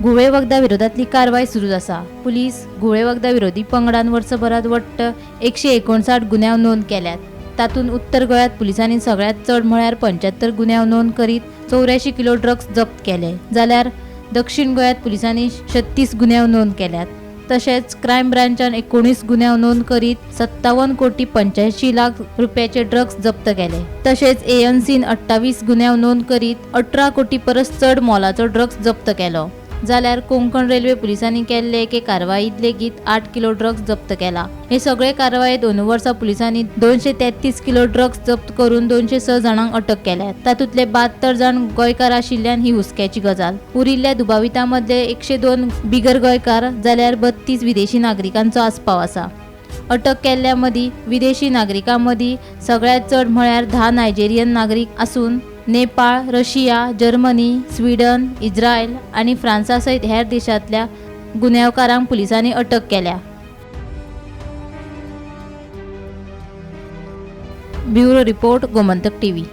घुंवळे वखदां विरोधांतली कारवाय सुरूच आसा. पुलीस घुंवळे वखदां विरोधी पंगडान वर्सभरांत वट्ट 159 गुन्यांव नोंद केल्यात. तातूंत उत्तर गोंयांत पुलिसांनी सगळ्यांत चड म्हळ्यार 75 गुन्यांव नोंद करीत 84 किलो ड्रग्स जप्त केले, जाल्यार दक्षीण गोंयांत पुलिसांनी 36 गुन्यांव नोंद केल्यात. तशेंच क्रायम ब्रांचान 19 गुन्यांव नोंद करीत 57 कोटी 85 लाख रुपयाचे ड्रग्स जप्त केले. तशेंच एएनसीन 28 गुन्यांव नोंद करीत 18 कोटी परस चड मोलाचो ड्रग्स जप्त केलो. जाल्यार कोंकण रेल्वे पुलिसांनी केल्ले एके कारवायेंत लेगीत 8 किलो ड्रग्स जप्त केला. हे सगळे कारवायेंत अंदू वर्सा पुलिसांनी 233 किलो ड्रग्स जप्त करून 206 जाणांक अटक केल्या. तातूंतले 72 जाण गोंयकार आशिल्ल्यान ही हुस्क्याची गजाल. उरिल्ल्या दुबावितां मदले 102 बिगर गोंयकार जाल्यार 32 विदेशी नागरिकांचो आस्पाव आसा. अटक केल्ल्या मदीं विदेशी नागरिकां मदीं सगळ्यांत चड म्हळ्यार 10 नायजेरियन नागरीक आसून Nepal, Russia, Germany, Sweden, Israel आनी फ्रांसा सयत हेर देशांतल्या गुन्यांवकारांक पुलिसांनी अटक केल्या. Bureau report, Gomantak TV.